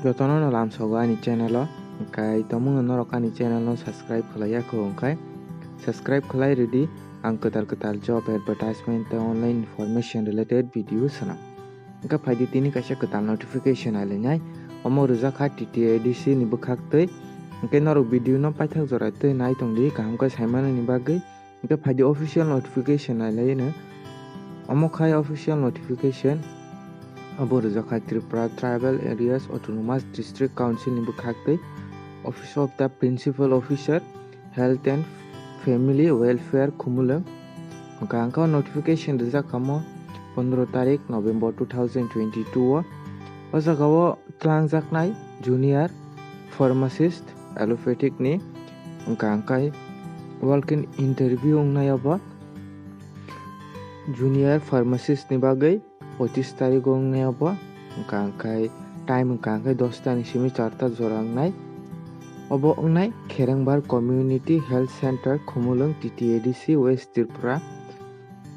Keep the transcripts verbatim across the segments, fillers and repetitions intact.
Jotono no lamsogo ani channel o, hwnkhe tomungno norok ani channel no subscribe khlaiya kho hwnkhe subscribe khlai rwdi, ang kwtal kwtal job advertisement tei online information related video swnam. Hwnkhe phaidi tini kaisa kwtal notification nailainai, omo rwjak kha T T A D C ni bwkhak twi, hwnkhe norok video no paithak jora twi nai tongdi kaham khe saimanani bagwi. Hwnkhe phaidi official notification nailaino. Omo khai official notification. Abo rwjak khai Tripura Tribal Areas Autonomous District Council ni bwkhak twi Office of the Principal Officer, Health and Family Welfare, Khumulwng. Hwnkhe ang khe o notification rwjak kha omo pondro tarik November two thousand twenty-two o. O jaga o twlangjaknai junior pharmacist allopathic ni, hwnkha hwnkhe walk in interview wngnai obo junior pharmacist ni bagwi pochis tarik o wngnai obo, hwnkha hwnkhe time hwnkha hwnkhe dosta ni simi charta jora wngnai. Obo wngnai Kherengbar Community Health Center, Khumulwng, T T A D C, West Tripura.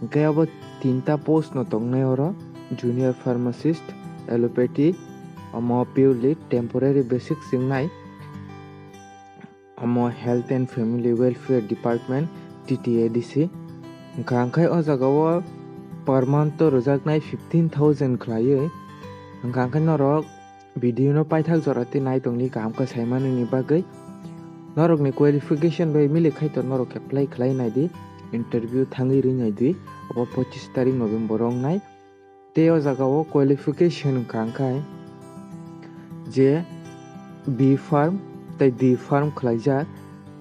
Hwnkhe abo tinta post no tongnai oro, junior pharmacist, allopathy, omo purely temporary basic se wngnai, omo Health and Family Welfare Department, T T A D C. Hwnkha hwnkhe o jaga o per month o rwjaknai fifteen thousand khlaiwi. Hwnkha hwnkhe norok video no paithak jora twi nai tongdi kaham khe saimanani bagwi. Norokni qualification bai mili khai to norok apply khlai naidi, interview thangwi rwi naidi, abo pochis tarik November o wngnai. Tei o jaga o qualification hwnkha hwnkhe je B Pharm tei D Pharm khlaijak,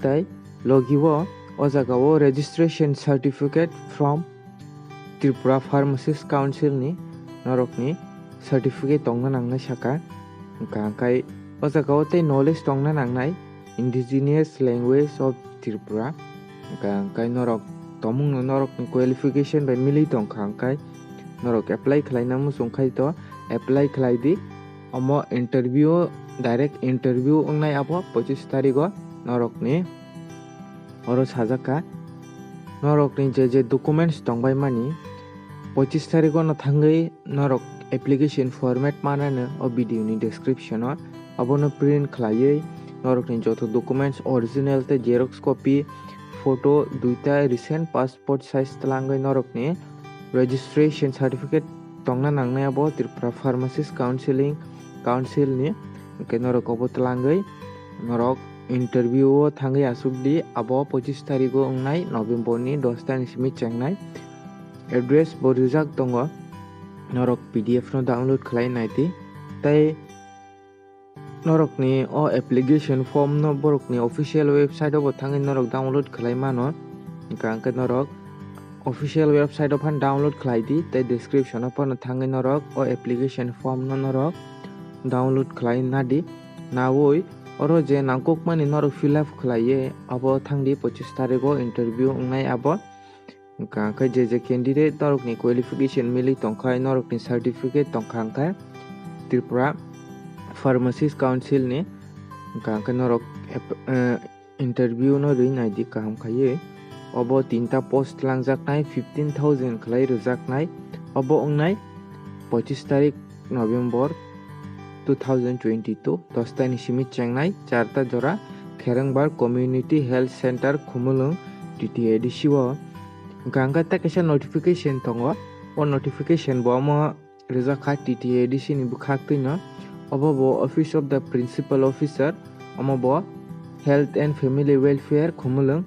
tei logi o o jaga o registration certificate from Tripura Pharmacist Council ni norokni certificate tongna nangnai saka. Hwnkha hwnkhe o jaga o tei knowledge tongna nangnai Indigenous Language of Tripura. Hwnkha hwnkhe norok tomungno norokni qualification bai mili tongkha hwnkhe norok apply khlaina muchung khai to apply khlai di. Omo interview, direct interview wngnai abo pochis tarik o norokni oro sajak kha. Norokni je je documents tongbai mani, pochis tarik o no thangwi norok application format manano o video ni description o. Abono print khlaiwi norokni joto documents original tei xerox copy, photo duita, recent passport size twlangwi norokni registration certificate tongna nangnai abo Tripura Pharmacist Counseling Council ni. Hwnkhe norok obo twlangwi norok interview o thangwi aswk di, abo pochis tarik o wngnai November ni dosta ni simi chengnai. Address bo rijak tongo, norok P D F no download khlai nai di. Tei norokni o application form no borokni official website o bo thangwi norok download khlai mano. Hwnkha hwnkhe norok official website o phan download khlai di, tei description o phano thangwi norok o application form no norok download khlai nadi. Nawi oro je nangkukmani norok fill up khlaiwi abo thangdi pochis tarik o interview wngnai abo. Hwnkha hwnkhe je je candidate norokni qualification mili tongkha, norokni certificate tongkha hwnkhe Tripura Pharmacist Council ni. Hwnkha hwnkhe norok ep-, eh, interview no rwi naidi kaham khaiwi. Obo tinta post twlangjaknai, fifteen thousand khlai rwjaknai. Obo wngnai pochis tarik November two thousand twenty-two, dosta ni simi chengnai, charta jora, Kherengbar Community Health Center, Khumulwng, T T A D C o. Hwnkha hwnkhe tei kaisa notification tongo. O notification bo omo rijak kha T T A D C ni bwkhak twino. Obo bo Office of the Principal Officer, omo bo Health and Family Welfare, Khumulwng.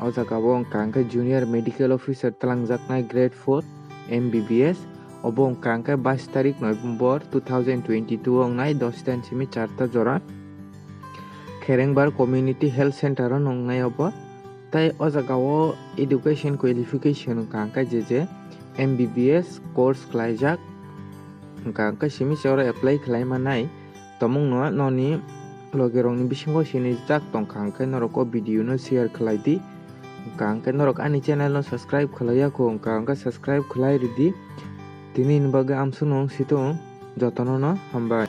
O jaga o wngkha hwnkhe Junior Medical Officer twlangjaknai grade four M B B S. Obo wngkha hwnkhe bais tarik November two thousand twenty-two o wngnai dosta ni simi charta jora. Kherengbar Community Health Center o wngnai obo. Tei o jaga o education qualification wngkha hwnkhe je je M B B S course khlaijak, wngkha hwnkhe simi se oro apply khlai manai. Tomungno noni logerokni bisingo sinijak tongkha hwnkhe norok o video no share khlai di. Wngkha hwnkhe norok ani channel no subscribe khlaiya kho, wngkha hwnkhe subscribe khlai rwdi. Tini ni bagwi amsukno wng si tong, jotono no hambai.